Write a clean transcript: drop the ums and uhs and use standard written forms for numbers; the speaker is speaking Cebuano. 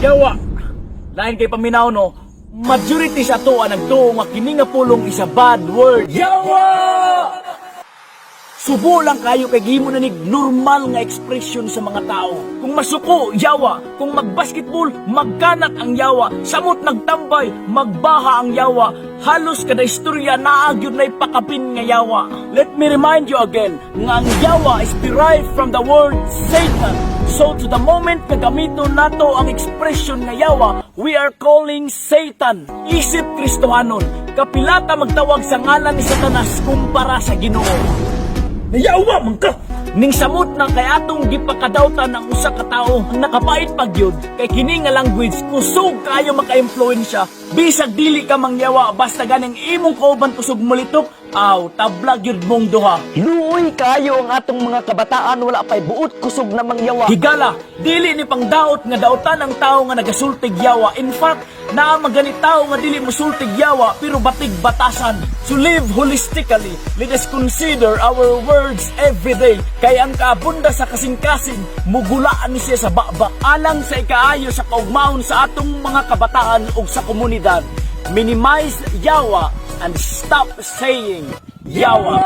Yawa! Lain kay paminaw, no? Majority sa ato ang nagtuo nga kini nga pulong is a bad word. Yawa! Subo lang kayo kay gihimo na nig normal nga expression sa mga tao. Kung masuko, yawa. Kung magbasketball, magkanat ang yawa. Samot nagtambay, magbaha ang yawa. Halos kada istorya naa gyud na ipakapin nga yawa. Let me remind you again nga ang yawa is derived from the word Satan. So to the moment nga gamiton nato ang expression nga yawa, we are calling Satan. Isip Kristohanon, kapilata magtawag sa ngalan ni Satanas kumpara sa Ginoo. Nayawa man ka! Ning samot na kay atong gipakadawtan ang usa ka tawo, ang nakapait pa gyud kay kini nga language kusog kaayo maka-impluwensya. Bisag dili ka mangyawa, basta ganing imong kauban kusog mulitok, aw, tabla gyud mong duha. Luoy kayo ang atong mga kabataan, wala pay buot kusog na mangyawa. Higala, dili ni pangdaot nga dautan ang tao nga nagasultig yawa. In fact, naa magani tao nga dili mosultig yawa pero batig batasan. To live holistically, let us consider our words every day. Kay ang kaabunda sa kasing-kasing, mugulaan ni siya sa baba. Alang sa ikaayo sa kaugmaon sa atong mga kabataan ug sa komunidad. Minimize yawa and stop saying yawa.